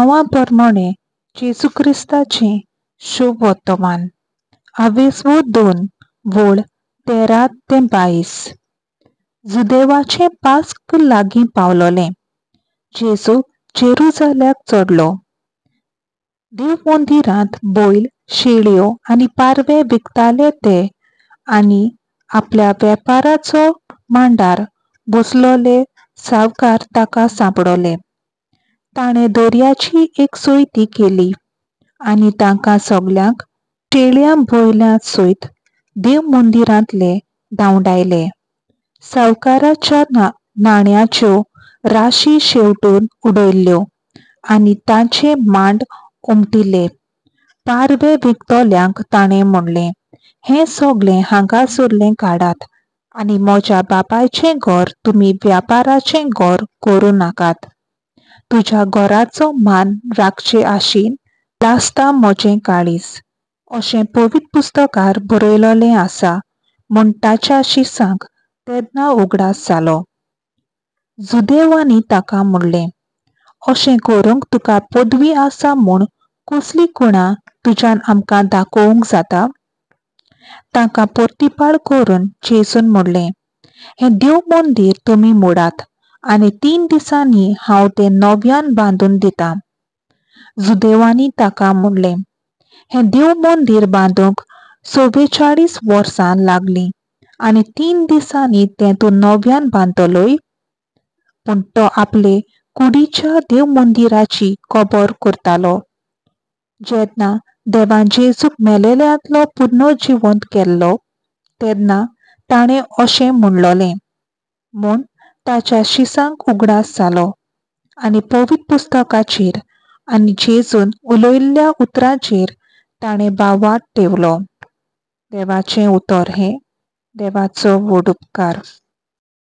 नांवा प्रमाणे जेजू क्रिस्ताचें शुभ वर्तमान. आवेसवो 2 वळ 13 ते 22. जुदेवाचें पास्क लागीं पावलोलें. जेजू जेरुजाल्याक चडलो. देव मंदिरांत बैल, शेळयो आनी पारवे विकताले ते आनी आपल्या वेपाराचो मांडार बसलोले सावकार ताका सांपडले. ताणें दर्याची एक सोयती केली आनी तांकां सगल्यांक शेळयां बैलां सयत देव मंदिरांतले धांवडायले. सावकाराच्या नाण्याच्यो राशी शेंवटून उडयल्ल्यो आनी तांचे मांड उमटिले. पारवे विकतल्यांक ताणें म्हणलें, हें सगलें हांगासरलें काडात आनी म्हज्या बापायचें घर तुमी व्यापाराचें घर करूं नाकात. तुज्या घराचो मान राखचे आशीन लासता म्हजें काळीज, अशें पवित्र पुस्तकार बरयलोलें आसा म्हूण ताच्या शिसांक तेन्ना उगडास जालो. जुदेवांनी ताका म्हणलें, अशें करूंक तुका पदवी आसा म्हूण कसली खुणा तुज्यान आमकां दाखोवंक जाता? तांकां परतिपाळ करून जेजून म्हणलें, हें देव मंदीर तुमी मोडात आनी 3 दिसांनी हांव तें नव्यान बांदून दितां. जुदेवांनी ताका म्हणलें, हें देव मंदीर बांदूंक 44 वर्सां लागलीं आनी 3 दिसांनी तें तूं नव्यान बांदतलोय? पूण तो आपले कुडीच्या देव मंदिराची कबर करतालो. जेन्ना देवान जेजूक मेलेल्यांतलो पुनर्जिवंत केल्लो तेन्ना ताणें अशें म्हणलोलें म्हूण ताच्या शिसांक उगडास जालो आनी पवित्र पुस्तकाचेर आनी जेजून उलयल्ल्या उतरांचेर ताणें भावार्थ ठेवलो. देवाचें उतर हें देवाचो व्हड उपकार.